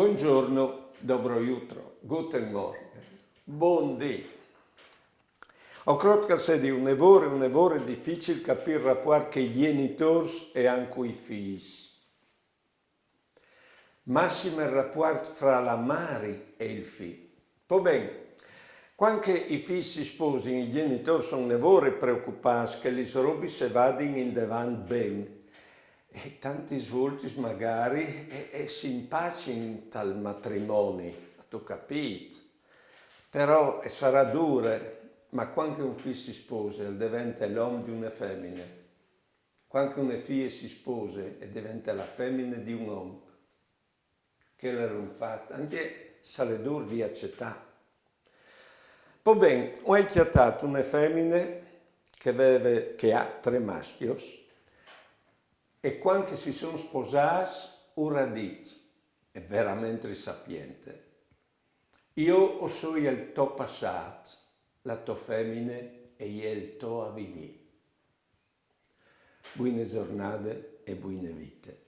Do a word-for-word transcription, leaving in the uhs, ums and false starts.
Buongiorno, dobro jutro, guten Morgen, bundì. O crôt ch'al sedi une vore, une vore dificil capî il rapuart che i gjenitôrs a àn cui fîs. Massime il rapuart fra la mari e il fi. Po ben, cuant che i fîs si sposin, i gjenitôrs a son une vore preocupâts che lis robis a vadin indevant ben. E tantis voltis magari a, a si impacin tal matrimoni, âstu capît? Però e sarà dure, ma cuant che un fi si spose, al devente l'om di une femine. Cuant che une fie si spose, e devente la femine di un om. Chel al è un fat, ancje s'al è dûr di acetâ. Po ben, o ai cjatât une femine che veve, che à trê mascjos, e cuant che si son sposâts, ur à dit, e verementri sapiente: «Jo o soi il to passât, la tô femine e je il to avignî.» Buine zornade e buine vite.